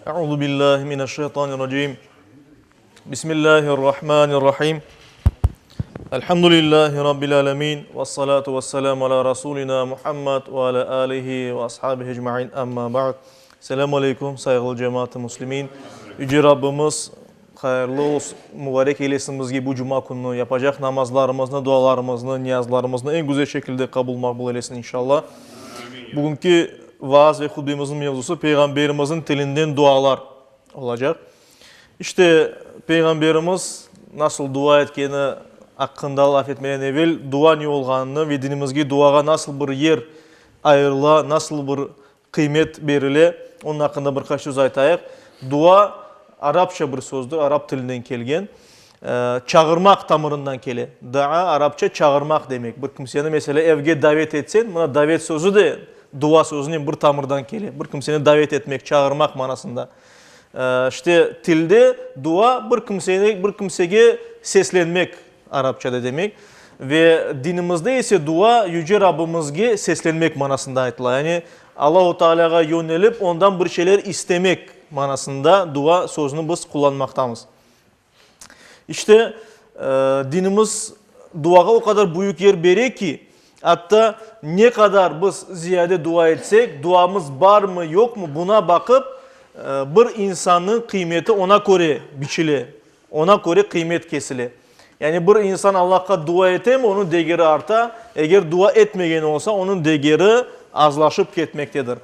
Euzu billahi mineşşeytanirracim. Bismillahirrahmanirrahim. Elhamdülillahi rabbil alamin ve salatu vesselamu ala rasulina Muhammed ve ala alihi ve ashabihi ecmaîn. Amma ba'd. Selamu aleykum sayğılı cemaat-ı muslimin. Yüce Rabbimiz hayırlı olsun, mübarek eylesin bizge bu cuma künü yapacaq namazlarımıznı, dualarımıznı, niyazlarımıznı eñ güzel şekilde qabul maqbul eylesin inşallah. Bugünki vaaz ve hutbemizniñ mevzusı Peyğamberimizniñ tilinden dualar olacaq. İşte, Peyğamberimiz nasıl dua etkeni aqqında laf etmeden evel, dua ne olğanını ve dinimizge duağa nasıl bir yer ayırıla, nasıl bir qıymet berile, onıñ aqqında bir qaç söz aytayıq. Dua, arapça bir sözdür, arap tilinden kelgen, çağırmaq tamırından kele. Daa, arapça çağırmaq demek. Bir kimseni, meselâ, evge davet etseñ, mına davet sözü de dua sözünen bir tamırdan kele. Bir kimseni davet etmek, çağırmaq manasında. İşte, tilde dua bir kimseni, bir kimsege seslenmek arapçada demek. Ve dinimizde ise dua Yüce Rabbimizge seslenmek manasında aytıla. Yani Allahu Tealâğa yönelip, ondan bir şeyler istemek manasında dua sözüni biz qullanmaqtamız. İşte, dinimiz duağa o qadar büyük yer bere ki, atta ne qadar biz ziyade dua etsek, duamız barmı, yoqmı, buna baqıp, bir insannıñ qıymeti ona köre biçile, ona köre qıymet kesile. Yani bir insan Allahqa dua etemi, onıñ degeri arta, eger dua etmegen olsa, onıñ degeri azlaşıp ketmektedir.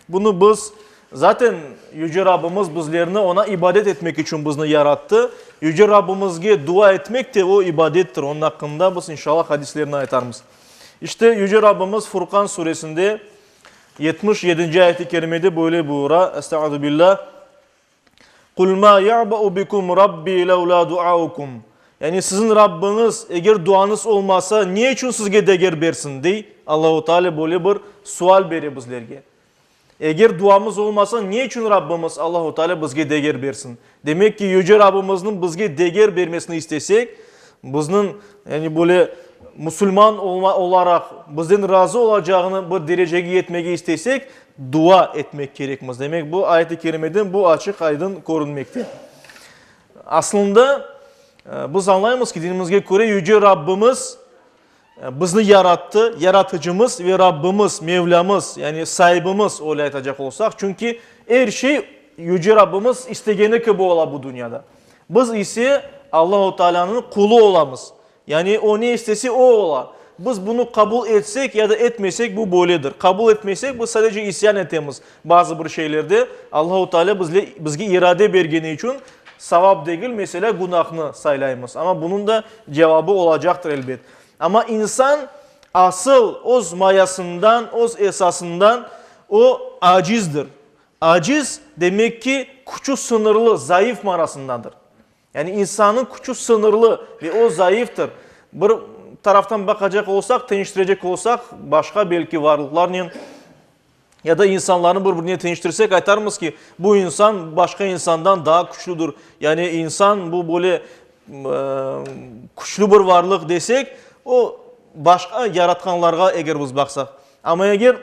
Bunı biz, zaten, Yüce Rabbimiz bizlerni Oña ibadet etmek içün bizni yarattı. Yüce Rabbimizge dua etmek de o ibadettir. Onıñ aqqında biz, inşallah, hadislerni aytarmız. İşte, Yüce Rabbimiz Furqan suresinde 77-nci ayet-i kerimede böyle buyura, Estaizu billah, Qul ma ya'ba'u bikum Rabbi levla duaukum. Yani siziñ Rabbiñiz, eger duañız olmasa, ne içün sizge deger bersin, dey Allahu Teala böyle bir sual bere bizlerge. Eger duamız olmasa, ne içün Rabbimiz Allahu Teala bizge deger bersin? Demek ki, Yüce Rabbimizniñ bizge deger bermesini istesek, bizniñ, yani böyle musulman olaraq bizden razı olacağını bir derecege yetmege istesek, dua etmek kerekmiz. Demek, bu ayet-i kerimeden bu açıq-aydın körünmekte. Aslında, biz añlaymız ki, dinimizge köre Yüce Rabbimiz bizni yarattı, Yaratıcımız ve Rabbimiz, Mevlamız, yani saibimiz, öyle aytacaq olsaq, çünki er şey Yüce Rabbimiz istegeni kibi ola bu dünyada. Biz ise Allahu Tealânıñ qulu olamız. Yani o ne istese, o ola. Biz bunı qabul etsek ya da etmesek, bu böyledir. Qabul etmesek, biz sadece isyan etemiz bazı bir şeylerde. Allahu Teala bizle, bizge irade bergeni içün savap degil, meselâ, günahnı saylaymız. Amma bunıñ da cevabı olacaqtır, elbet. Amma insan asıl öz mayasından, öz esasından o acizdir. Aciz, demek ki, küçü sıñırlı, zayıf manasındadır. Yani insannıñ küçü sıñırlı ve o zayıftır. Bir taraftan baqacaq olsaq, teñiştirecek olsaq, başqa belki varlıqlarnen ya da insanlarnı bir-birine teñiştirsek, aytarmız ki, bu insan başqa insandan daa küçlüdir. Yani insan bu böyle küçlü bir varlıq desek, o başqa yaratqanlarğa eger biz baqsaq. Amma eger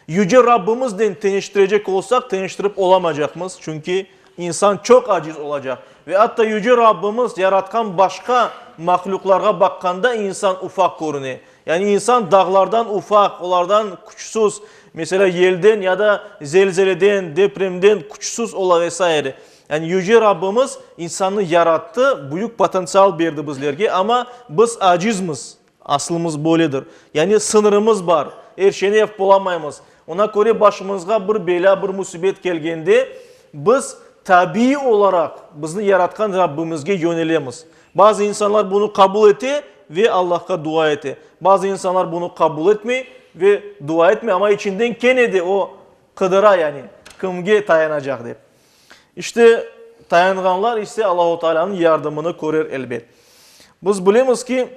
Yüce Rabbimiznen teñiştirecek olsaq, teñiştirip olamacaqmız, çünki insan çoq aciz olacaq. Ve atta Yüce Rabbimiz yaratqan başqa mahlüqlarğa baqqanda insan ufaq körüne. Yani insan dağlardan ufaq, olardan küçsüz, meselâ, yelden ya da zelzeleden, depremden küçsüz ola ve saire. Yani Yüce Rabbimiz insannı yarattı, büyük potentsial berdi bizlerge, amma biz acizmiz. Aslımız böyledir. Yani sıñırımız bar, er şeyni yapıp olamaymız. Ona köre başımızğa bir belâ, bir musibet kelgende, biz tabiiy olaraq bizni yaratqan Rabbimizge yönelemiz. Bazı insanlar bunı qabul ete ve Allahqa dua ete. Bazı insanlar bunı qabul etmey ve dua etmey, amma içinden kene de o qıdıra, yani kimge tayanacaq dep. İşte, tayanğanlar ise Allahu Tealânıñ yardımını körer elbet. Biz bilemiz ki,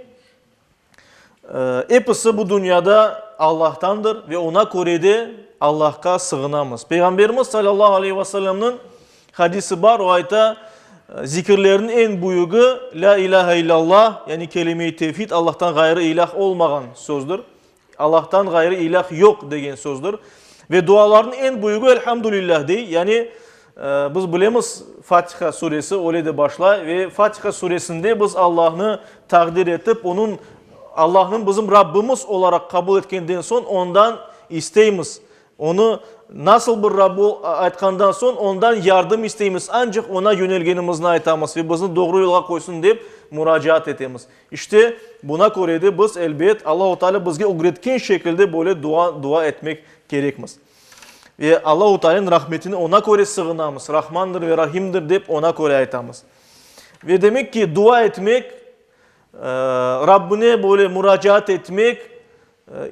episi bu dünyada Allahtandır ve oña köre de Allahqa sığınamız. Peyğamberimiz salâllahu aleyhi ve sellemniñ hadisi bar, o ayta, zikirlerniñ eñ büyügi, Lâ ilâhe illâllah, yani kelime-i tevhid, Allahtan ğayrı ilâh olmağan sözdür. Allahtan ğayrı ilâh yoq degen sözdür. Ve dualarnıñ eñ büyügi Elhamdülillah dey, yani biz bilemiz Fatiha suresi öyle de başlay ve Fatiha suresinde biz Allahnı taqdir etip, onıñ Allahnıñ bizim Rabbimiz olaraq qabul etkenden soñ ondan isteymiz. Onı nasıl bir Rabb aytqandan soñ ondan yardım isteymiz, ancaq oña yönelgenimizni aytamız ve bizni doğru yolğa qoysun dep muracaat etemiz. İşte, buna köre de biz, elbet, Allahu Teala bizge ögretken şekilde böyle dua dua etmek kerekmiz. Ve Allahu Teala'nıñ rahmetine oña köre sığınamız, Rahmandır ve Rahimdir dep oña köre aytamız. Ve demek ki, dua etmek, Rabbine böyle muracaat etmek,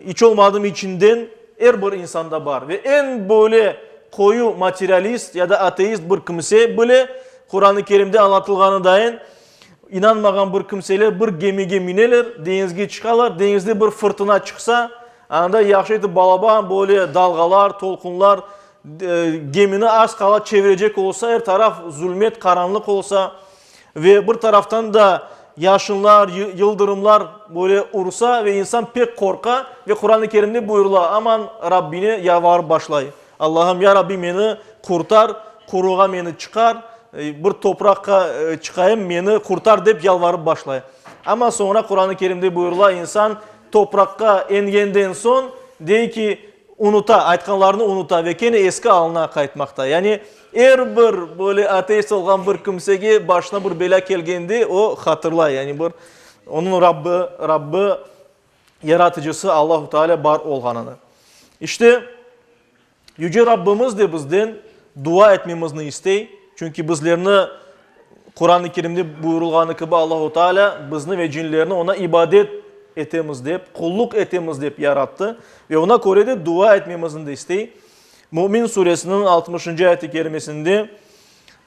İç olmadım içinden er bir insanda bar. Ve eñ böyle qoyu materialist ya da ateist bir kimse bile, Quran-ı Kerimde añlatılğanı dayın, inanmağan bir kimseler bir gemige mineler, deñizge çıqalar, deñizde bir fırtına çıqsa, anda yahşı etip balaban böyle dalğalar, tolqunlar gemini az qala çevirecek olsa, er taraf zulmet, qaranlıq olsa, Ve bir taraftan da yaşınlar, yıldırımlar böyle ursa ve insan pek qorqa ve Quran-ı Kerimde buyurıla, aman Rabbine yalvarıp başlay, Allahım, ya Rabbi meni qurtar, quruğa meni çıqar, bir topraqqa çıqayım, meni qurtar dep yalvarıp başlay. Amma soñra Quran-ı Kerimde buyurıla, insan topraqqa engenden soñ dey ki, unuta, aytqanlarını unuta ve kene eski alına qaytmaqta. Yani er bir böyle ateist olğan bir kimsege başına bir belâ kelgende o hatırlay, yani bir onıñ Rabbı, Rabbı, Yaratıcısı Allahu Teala bar olğanını. İşte, Yüce Rabbimiz de bizden dua etmemizni istey, çünki bizlerni Quran-ı Kerimde buyurılğanı kibi Allahu Teala bizni ve cinlerni Oña ibadet etemiz dep, qulluq etemiz dep yarattı ve oña köre de dua etmemizni de istey. Mümin suresiniñ altmışıncı ayet-i kerimesinde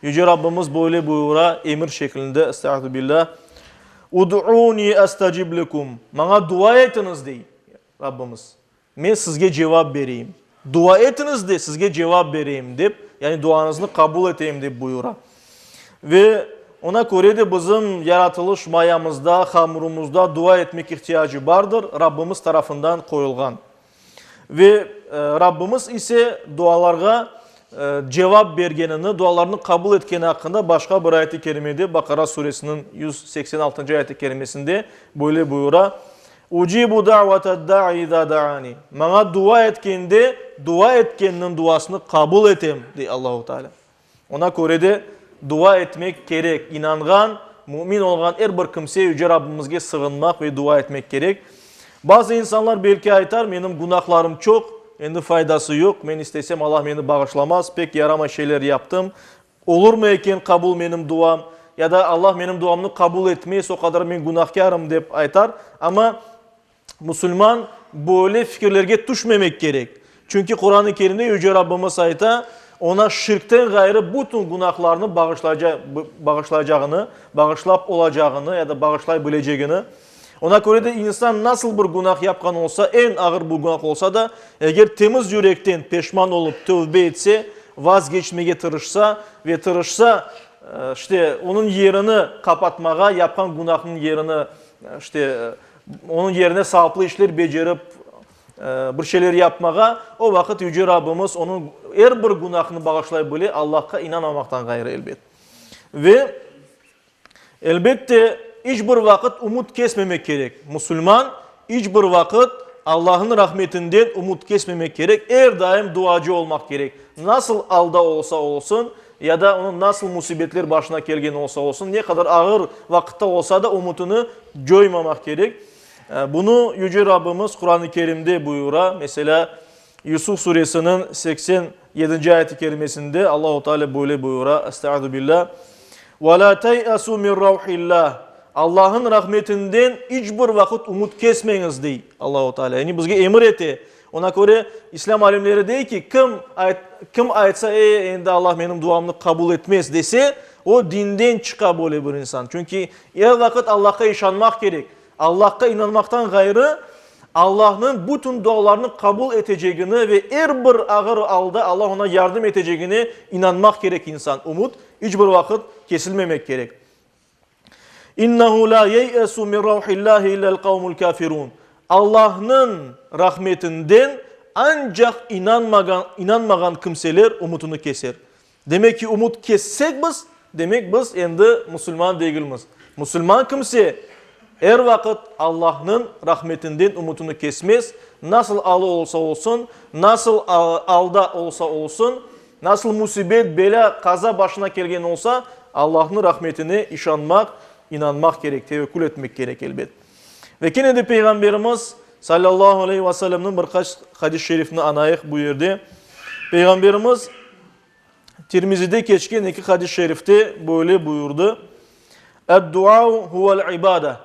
Yüce Rabbimiz böyle buyura emir şeklinde, Estaizu billah, Ud'uni estecib lekum, Maña dua etiñiz, dey Rabbimiz. Men sizge cevap bereyim. Dua etiñiz de, sizge cevap bereyim, dep, yani duañıznı qabul eteyim, dep buyura. Ve oña köre de bizim yaratılış mayamızda, hamurımızda dua etmek ihtiyacı bardır, Rabbimiz tarafından qoyulğan. Ve Rabbimiz ise dualarğa cevap bergenini, dualarnı qabul etkeni aqqında başqa bir ayet-i kerimede, Baqara suresiniñ 186-ncı ayet-i kerimesinde böyle buyura, Ucibu da'vata-d-da'i iza da'ani, Maña dua etkende, dua etkenniñ duasını qabul etem, dey Allahu Teala. Oña köre de dua etmek kerek. İnanğan, mümin olğan er bir kimse Yüce Rabbimizge sığınmaq ve dua etmek kerek. Bazı insanlar belki aytar, menim günahlarım çoq, endi faydası yoq, men istesem Allah meni bağışlamaz, pek yaramay şeyler yaptım, Olurmı eken qabul menim duam, ya da Allah menim duamnı qabul etmez, o qadar men günahkârım, dep aytar. Amma musulman böyle fikirlerge tüşmemek kerek. Çünki Quran-ı Kerimde Yüce Rabbimiz ayta, oña şirkten ğayrı bütün günahlarnı bağışlaycağını, bağışlap olacağını ya da bağışlay bilecegini. Oña köre de insan nasıl bir günah yapqan olsa, eñ ağır bir günah olsa da, eger temiz yürekten peşman olıp tövbe etse, vazgeçmege tırışsa ve tırışsa, işte, onıñ yerini qapatmağa, yapqan günahnıñ yerini, işte, onıñ yerine savaplı işler becerip, bir şeyler yapmağa, o vaqıt Yüce Rabbimiz onıñ er bir günahnı bağışlay bile, Allahqa inanmamaqtan ğayrı, elbet. Ve. Elbette, iç bir vaqıt ümüt kesmemek kerek. Musulman iç bir vaqıt Allahnıñ rahmetinden ümüt kesmemek kerek, er daim duacı olmaq kerek. Nasıl alda olsa olsun, ya da onıñ nasıl musibetler başına kelgen olsa olsun, ne qadar ağır vaqıtta olsa da ümütini coymamaq kerek. Bunı Yüce Rabbimiz Quran-ı Kerimde buyura, meselâ, Yusuf suresiniñ 87-nci ayet-i kerimesinde Allahu Teala böyle buyura, Estaizu billah, Ve la tey'esu min ravhillah, Allahnıñ rahmetinden iç bir vaqıt ümüt kesmeñiz, dey Allahu Teala. Yani bizge emir ete. Ona köre İslâm alimleri dey ki, kim kim aytsa, e, endi Allah menim duamnı qabul etmez dese, o dinden çıqa böyle bir insan. Çünki er vaqıt Allahqa işanmaq kerek. Allahqa inanmaqtan ğayrı, Allahnıñ bütün dualarnı qabul etecegini ve er bir ağır alda Allah oña yardım etecegine inanmaq kerek insan. Ümüt iç bir vaqıt kesilmemek kerek. İnnehu la yey'esu min ravhillahi illel kavmul kafirun. Allahnıñ rahmetinden. Ancaq inanmağan, inanmağan kimseler ümütini keser. Demek ki, ümüt kessek biz, demek biz endi musulman degilmiz. Musulman kimse er vaqıt Allahnıñ rahmetinden ümütini kesmez, nasıl alı olsa olsun, nasıl alda olsa olsun, nasıl musibet, belâ, qaza başına kelgen olsa, Allahnıñ rahmetine işanmaq, inanmaq kerek, tevekkül etmek kerek, elbet. Ve kene de Peyğamberimiz, salâllahu aleyhi ve sellemniñ bir qaç hadis-i şerifini añayıq bu yerde. Peyğamberimiz Tirmizide keçken eki hadis-i şerifte böyle buyurdı, Ed-duau huvel-ibada,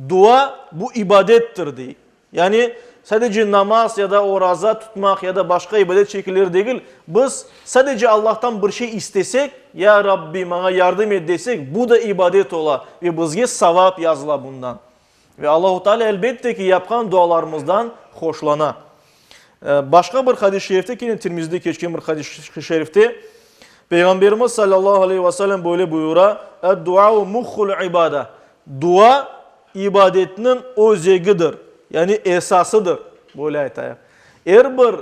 Dua, bu ibadettir, dey. Yani, sadece namaz ya da oraza tutmaq ya da başqa ibadet şekilleri degil, biz sadece Allahtan bir şey istesek, Ya Rabbi, maña yardım et desek, bu da ibadet ola ve bizge savap yazıla bundan. Ve Allahu Teala, elbette ki, yapqan dualarımızdan hoşlana. Başqa bir hadis-i şerifte, kene Tirmizide keçken bir hadis-i şerifte, Peyğamberimiz sallallahu aleyhi ve sellem böyle buyura, Ed-duau muhhul ibada, Dua, ibadetniñ özegidir, yani esasıdır, böyle aytayıq. Er bir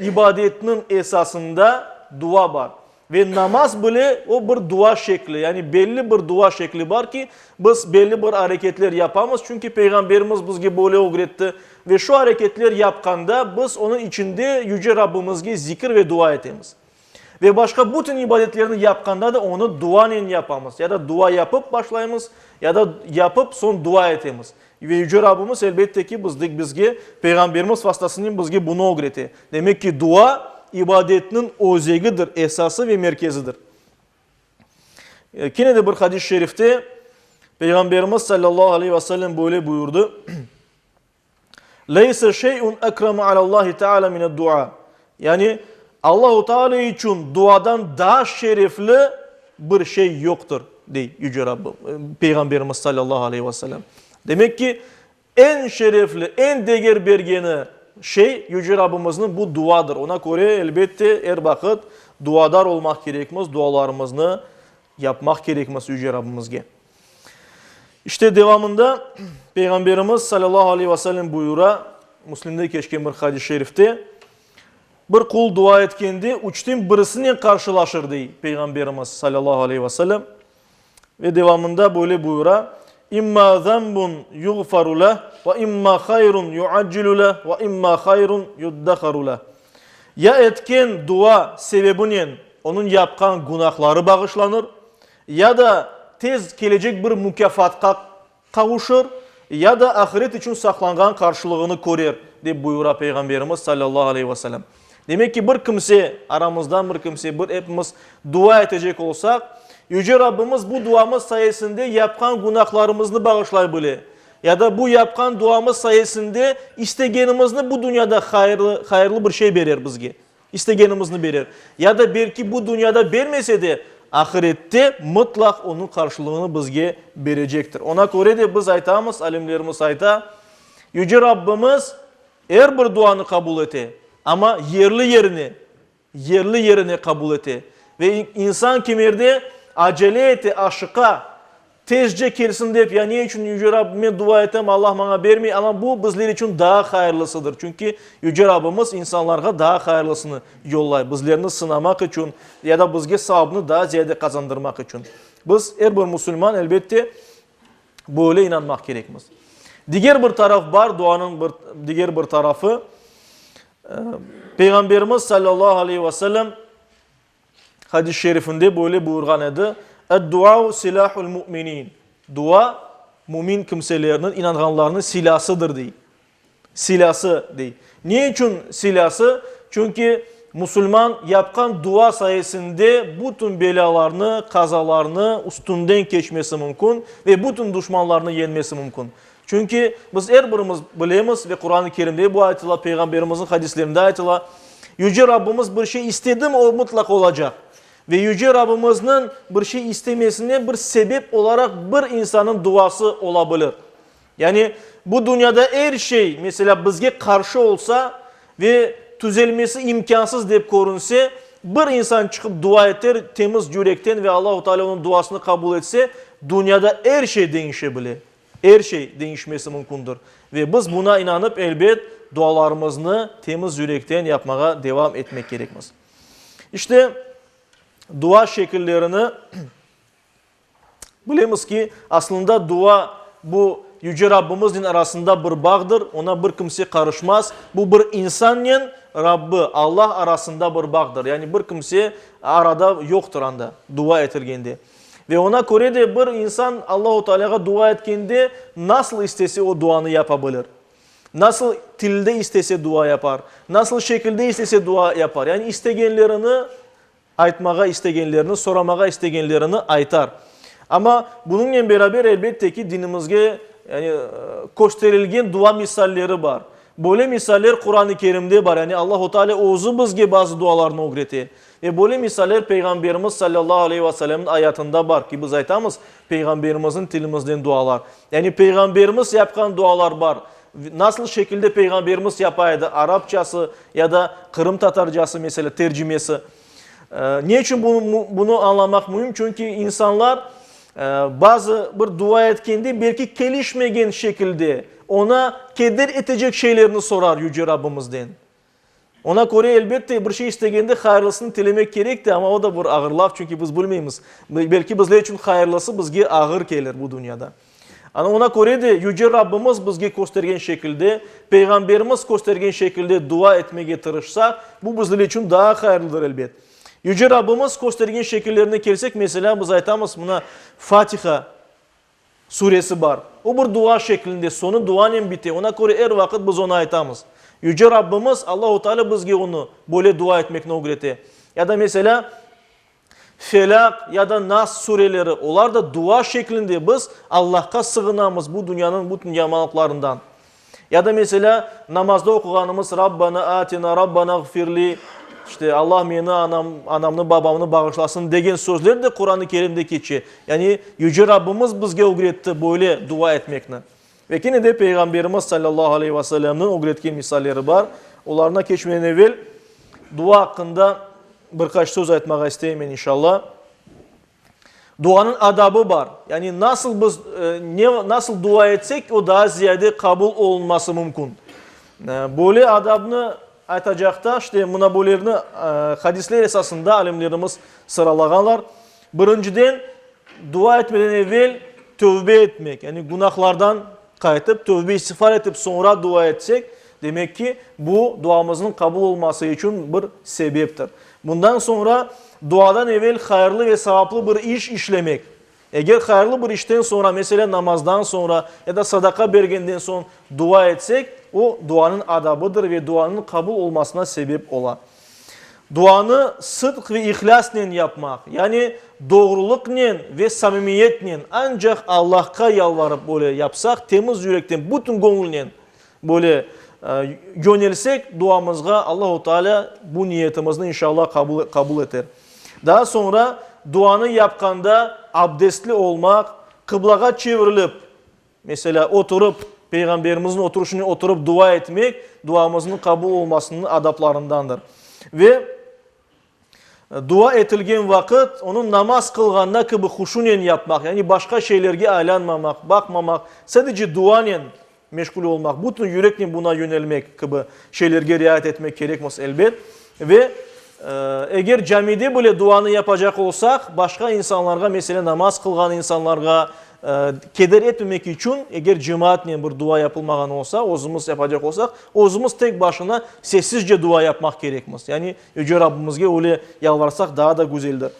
ibadetniñ esasında dua bar. Ve namaz bile o bir dua şekli, yani belli bir dua şekli bar ki, biz belli bir areketler yapamız, çünki Peyğamberimiz bizge böyle ögretti. Ve şu areketler yapqanda biz onıñ içinde Yüce Rabbimizge zikir ve dua etemiz. Ve başqa bütün ibadetlerni yapqanda da onı duanen yapamız. Ya da dua yapıp başlaymız, ya da yapıp soñ dua etemiz. Ve Yüce Rabbimiz, elbette ki, bizge, Peyğamberimiz vastasınen bizge bunı ögrete. Demek ki, dua ibadetniñ özegidir, esası ve merkezidir. Kene de bir hadis-i şerifte Peyğamberimiz sallallahu aleyhi ve sellem böyle buyurdı, Leyse şey'un ekremu alallahi teala mined-dua. Yani Allahu Teala içün duadan daa şerefli bir şey yoqtır, dey Yüce Rabbim, Peyğamberimiz sallallahu aleyhi ve sellem. Demek ki, eñ şerefli, eñ deger bergeni şey Yüce Rabbimizniñ bu duadır. Ona köre, elbette, er vaqıt duadar olmaq kerekmiz, dualarımıznı yapmaq kerekmiz Yüce Rabbimizge. İşte devamında Peyğamberimiz salâllahu aleyhi ve sellem buyura, Müslimde keçken bir hadis-i şerifte, Bir qul dua etkende üçten birisinen qarşılaşır, dey Peyğamberimiz salâllahu aleyhi ve sellem. Ve devamında böyle buyura, İmma zenbun yuğfaru leh, ve imma hayrun yuaccilu leh, ve imma hayrun yuddeharu leh. Ya etken dua sebebinen onıñ yapqan günahları bağışlanır, ya da tez kelecek bir mukâfatqa qavuşır, ya da ahiret içün saqlanğan qarşılığını körer, dep buyura Peyğamberimiz salâllahu aleyhi ve sellem. Demek ki, bir kimse, aramızdan bir kimse, bir epimiz dua etecek olsaq, Yüce Rabbimiz bu duamız sayesinde yapqan günahlarımıznı bağışlay bile, ya da bu yapqan duamız sayesinde istegenimizni bu dünyada hayırlı, hayırlı bir şey berer bizge. İstegenimizni berer. Ya da belki bu dünyada bermese de, ahirette mıtlaq onıñ qarşılığını bizge berecektir. Ona köre de biz aytamız, alimlerimiz ayta, Yüce Rabbimiz er bir duanı qabul ete, amma yerli-yerine, yerli-yerine qabul ete. Ve insan kimerde acele ete, aşıqa, Tezce kelsin dep, ya ne içün Yüce Rabbime dua etem, Allah maña bermey, amma bu bizler içün daa hayırlısıdır, çünki Yüce Rabbimiz insanlarğa daa hayırlısını yollay, bizlerni sınamaq içün ya da bizge savabnı daa ziyade qazandırmaq içün. Biz, er bir musulman, elbette, böyle inanmaq kerekmiz. Diger bir taraf bar, duanıñ bir diger bir tarafı, Peyğamberimiz sallallahu aleyhi ve sellem, Hadis-i şerifinde böyle buyurğan edi, Ed-duau silâhul mu'minin, Dua, mümin kimselerniñ, inanğanlarnıñ silâsıdır, dey. Silâsı, dey. Ne içün silâsı? Çünki musulman yapqan dua sayesinde bütün belâlarnı, qazalarnı üstünden keçmesi mümkün ve bütün duşmanlarnı yeñmesi mümkün. Çünki biz er birimiz bilemiz ve Quran-ı Kerimde bu aytıla, Peyğamberimizniñ hadislerinde aytıla, Yüce Rabbimiz bir şey istedimi, o mıtlaq olacaq. Ve Yüce Rabbimizniñ bir şey istemesine bir sebep olaraq bir insannıñ duası ola bilir. Yani bu dünyada er şey, meselâ, bizge qarşı olsa ve tüzelmesi imkânsız dep körünse, bir insan çıqıp dua eter temiz yürekten ve Allahu Teala onıñ duasını qabul etse, dünyada er şey deñişe bile. Er şey deñişmesi mümkündir. Ve biz buna inanıp, elbet, dualarımıznı temiz yürekten yapmağa devam etmek kerekmiz. İşte, dua şekillerini Bilemiz ki, aslında dua, bu Yüce Rabbimiznen arasında bir bağdır, ona bir kimse qarışmaz. Bu bir insannen Rabbi, Allah arasında bir bağdır. Yani bir kimse arada yoqtır anda, dua etilgende. Ve ona köre de bir insan Allahu Tealâğa dua etkende nasıl istese o duanı yapa bilir. Nasıl tilde istese dua yapar, nasıl şekilde istese dua yapar. Yani istegenlerini Aytmağa istegenlerini, soramağa istegenlerini aytar. Amma bunıñnen beraber, elbette ki, dinimizge, yani, kösterilgen dua misalleri bar. Böyle misaller Quran-ı Kerimde bar, yani Allahu Teala özü bizge bazı dualarnı ögrete. Ve böyle misaller Peyğamberimiz salâllahu aleyhi ve sellemniñ ayatında bar ki, biz aytamız, Peyğamberimizniñ tilimizden dualar. Yani Peyğamberimiz yapqan dualar bar. Nasıl şekilde Peyğamberimiz yapa edi, arapçası ya da qırımtatarcası, meselâ, tercimesi. Ne içün bunı añlamaq müim? Çünki insanlar bazı bir dua etkende, belki kelişmegen şekilde, oña keder etecek şeylerni sorar Yüce Rabbimizden. Oña köre, elbette, bir şey istegende hayırlısını tilemek kerek de, amma o da bir ağır laf, çünki biz bilmeymiz, belki bizler içün hayırlısı bizge ağır kelir bu dünyada. Ana oña köre de Yüce Rabbimiz bizge köstergen şekilde, Peyğamberimiz köstergen şekilde dua etmege tırışsaq, bu bizler içün daa hayırlıdır, elbet. Yüce Rabbimiz köstergen şekillerine kelsek, meselâ, biz aytamız, mına, Fatiha Suresi bar. O bir dua şeklinde, soñu duanen bite, oña köre er vaqıt biz onı aytamız. Yüce Rabbimiz, Allahu Teala bizge onı, böyle dua etmekni ögrete. Ya da meselâ, Felâq ya da Nas sureleri, olar da dua şeklinde biz Allahqa sığınamız bu dünyanıñ bütün yamanlıqlarından. Ya da meselâ, namazda oquğanımız Rabbana atina, Rabbana ğfirli, işte, Allah meni, anam, anamnı, babamnı bağışlasın degen sözler de Quran-ı Kerimde keçe. Yani Yüce Rabbimiz bizge ögretti böyle dua etmekni. Ve kene de Peyğamberimiz salâllahu aleyhi ve sellemniñ ögretken misalleri bar. Olarına keçmeden evel dua aqqında bir qaç söz aytmağa isteyim men inşallah. Duanıñ adabı bar. Yani nasıl biz, ne, nasıl dua etsek, o daa ziyade qabul olunması mümkün. Böyle adabnı aytacaqta, işte, mına böylerini hadisler esasında alimlerimiz sıralağanlar. Birinciden, dua etmeden evel tövbe etmek, yani günahlardan qaytıp, tövbe istiğfar etip, soñra dua etsek, demek ki, bu duamıznıñ qabul olması içün bir sebeptir. Bundan soñra, duadan evel hayırlı ve savaplı bir iş işlemek. Eger hayırlı bir işten soñra, meselâ, namazdan soñra ya da sadaqa bergenden soñ dua etsek, o, duanıñ adabıdır ve duanıñ qabul olmasına sebep ola. Duanı sıdq ve ihlâsnen yapmaq, yani doğrulıqnen ve samimiyetnen, ancaq Allahqa yalvarıp böyle yapsaq, temiz yürekten, bütün göñülnen böyle yönelsek duamızğa, Allahu Teala bu niyetimizni inşallah qabul eter. Daa soñra duanı yapqanda abdestli olmaq, qıblağa çevirilip, Meselâ, oturıp, Peyğamberimizniñ oturışınen oturıp dua etmek, duamıznıñ qabul olmasınıñ adaplarındandır. Ve dua etilgen vaqıt, onı namaz qılğanda kibi huşunen yapmaq, yani başqa şeylerge aylanmamaq, baqmamaq, sadece duanen meşğul olmaq, bütün yüreknen buna yönelmek kibi şeylerge riayet etmek kerekmiz, elbet. Ve eger camide bile duanı yapacaq olsaq, başqa insanlarğa, meselâ, namaz qılğan insanlarğa, Keder etmemek içün, eger cemaatnen bir dua yapılmağan olsa, özümiz yapacaq olsaq, özümiz tek başına sessizce dua yapmaq kerekmiz. Yani Yüce Rabbimizge öyle yalvarsaq daa da güzeldir.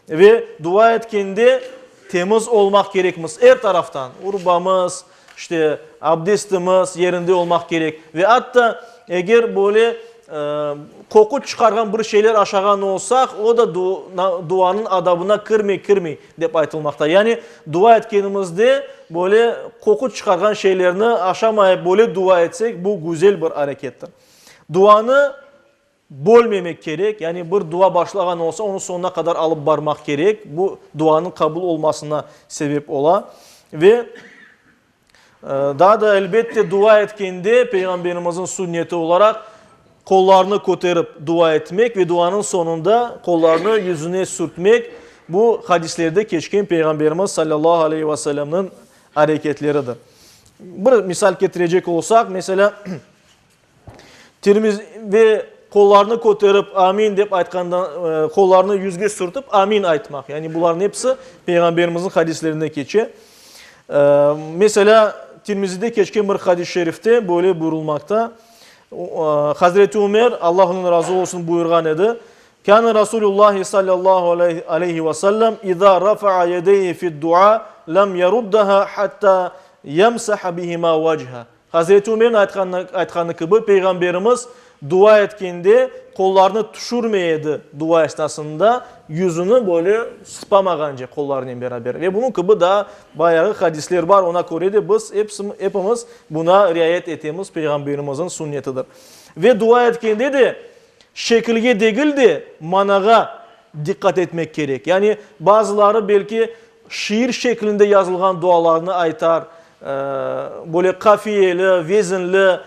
Ve dua etkende temiz olmaq kerekmiz er taraftan, urbamız, işte, abdestimiz yerinde olmaq kerek. Ve atta eger böyle qoqu çıqarğan bir şeyler aşağan olsaq, o da duanıñ adabına kirmey, kirmey, dep aytılmaqta. Yani dua etkenimizde böyle qoqu çıqarğan şeylerni aşamayıp böyle dua etsek, bu güzel bir arekettir. Duanı bölmemek kerek, yani bir dua başlağan olsa, onı soñuna qadar alıp barmaq kerek, bu duanıñ qabul olmasına sebep ola. Ve daa da elbette dua etkende Peyğamberimizniñ sünneti olaraq qollarnı köterip dua etmek ve duanıñ soñunda qollarnı yüzüne sürtmek, bu hadislerde keçken Peyğamberimiz sallallahu aleyhi ve sellemniñ areketleridir. Bir misal ketirecek olsaq, meselâ. Tirmiz ve qollarnı köterip Amin dep aytqandan, qollarnı yüzge sürtip Amin aytmaq. Yani bularnıñ episi Peyğamberimizniñ hadislerinde keçe. Meselâ, Tirmizide keçken bir hadis-i şerifte böyle buyurılmaqta, Hazreti Ümer, Allah ondan razı olsun, buyurğan edi, Kâne Rasûlüllâhi sallallahu aleyhi ve sellem izâ rafa'a yedeyhi fi'd-du'a lem yeruddaha hattâ yemsaha bihimâ vechhe. Hazreti Ümerniñ aytqanı kibi, Peyğamberimiz dua etkende qollarını tüşürmey edi, dua esnasında yüzüni böyle sıpamağance qollarınen beraber. Ve bunıñ kibi daa bayağı hadisler bar, ona köre de biz epimiz buna riayet etemiz, Peyğamberimizniñ sünnetidir. Ve dua etkende de şekilge degil de manağa diqqat etmek kerek. Yani bazıları belki şiir şeklinde yazılğan dualarnı aytar, böyle qafiyeli, vezinli,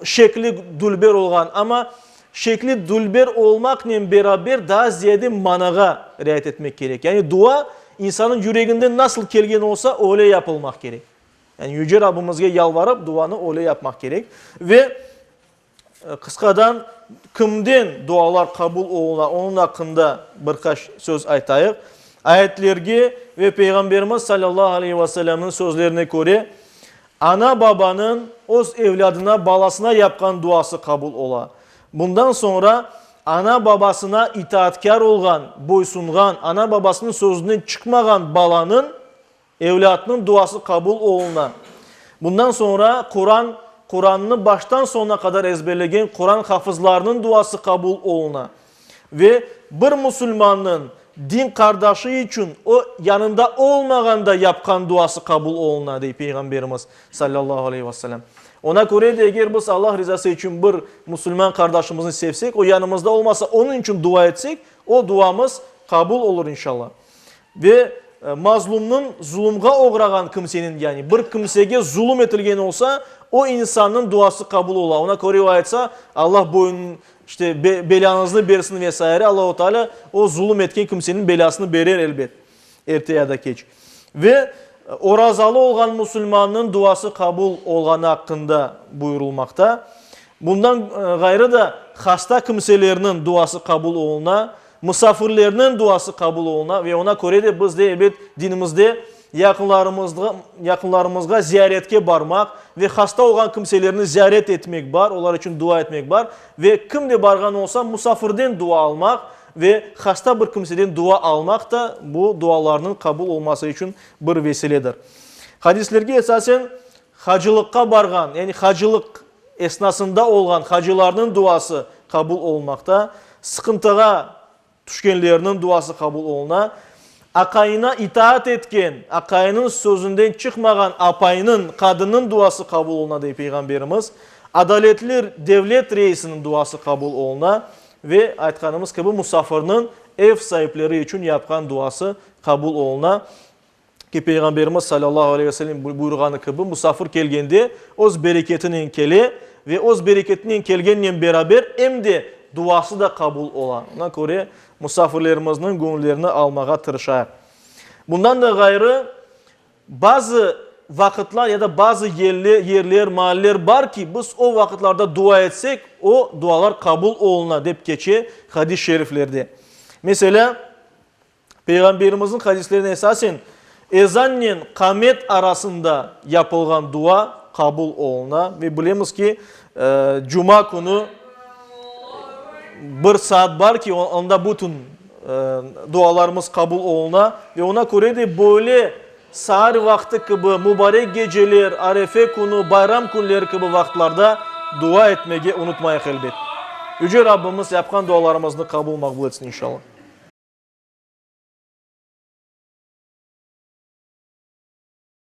şekli dülber olğan, amma şekli dülber olmaqnen beraber daa ziyade manağa riayet etmek kerek. Yani dua insannıñ yüreginden nasıl kelgen olsa, öyle yapılmaq kerek. Yani Yüce Rabbimizge yalvarıp duanı öyle yapmaq kerek. Ve Qısqadan, kimden dualar qabul oluna, onıñ aqqında bir qaç söz aytayıq. Ayetlerge ve Peyğamberimiz salâllahu aleyhi ve sellemniñ sözlerine köre, ana-babanıñ öz evlâdına, balasına yapqan duası qabul ola. Bundan soñra ana-babasına itaatkâr olğan, boysunğan, ana-babasınıñ sözünden çıqmağan balanıñ, Evlâtnıñ duası qabul oluna. Bundan soñra Quran, Qurannı baştan soñuna qadar ezberlegen Quran hafızlarınıñ duası qabul oluna. Ve bir musulmannıñ din qardaşı içün o yanında olmağanda yapqan duası qabul oluna, dey Peyğamberimiz, salâllahu aleyhi ve selâm. Ona köre de, eger biz Allah rizası içün bir musulman qardaşımıznı sevsek, o yanımızda olmasa, onıñ içün dua etsek, o duamız qabul olur, inşallah. Ve mazlumnıñ, zulumğa oğrağan kimseniñ, yani bir kimsege zulum etilgen olsa, o insannıñ duası qabul ola. Ona köre o aytsa, Allah boyun, işte, belâñıznı bersin ve saire, Allahu Teala o zulum etken kimseniñ belâsını berer elbet, erte ya da keç. Ve orazalı olğan musulmannıñ duası qabul olğanı aqqında buyurılmaqta. Bundan ğayrı da hasta kimselerniñ duası qabul oluna. Musafirlerniñ duası qabul oluna ve ona köre de biz de, ebet, dinimizde yaqınlarımızğa, yaqınlarımızğa ziyaretke barmaq ve hasta olğan kimselerni ziyaret etmek bar, olar içün dua etmek bar ve kim de barğan olsa, musafirden dua almaq ve hasta bir kimseden dua almaq da bu dualarnıñ qabul olması içün bir vesiledir. Hadislerge esasen hacılıqqa barğan, yani hacılıq esnasında olğan hacılarnıñ duası qabul olunmaqta, sıqıntığa tüşkenlerniñ duası qabul oluna, aqayına itaat etken, aqayınıñ sözünden çıqmağan apayınıñ, qadınnıñ duası qabul oluna, dey Peyğamberimiz, adaletli devlet reisiniñ duası qabul oluna ve, aytqanımız kibi, musafirniñ ev saipleri içün yapqan duası qabul oluna. Ki, Peyğamberimiz salâllahu aleyhi ve sellem buyurğanı kibi, musafir kelgende öz bereketinen kele ve öz bereketinen kelgennen beraber em de duası da qabul ola. Ona köre, musafirlerimizniñ göñüllerini almağa tırışayıq. Bundan da ğayrı, bazı vaqıtlar ya da bazı yerler, maaller bar ki, biz o vaqıtlarda dua etsek, o dualar qabul oluna, dep keçe hadis-i şeriflerde. Meselâ, Peyğamberimizniñ hadislerine esasen, ezannen qamet arasında yapılğan dua qabul oluna ve bilemiz ki, cuma künü bir saat bar ki, onda bütün dualarımız qabul oluna ve ona köre de böyle saar vaqtı kibi mubarek geceler, arefe künü, bayram künleri kibi vaqıtlarda dua etmege unutmayıq elbet. Yüce Rabbimiz yapqan dualarımıznı qabul maqbul etsin inşallah.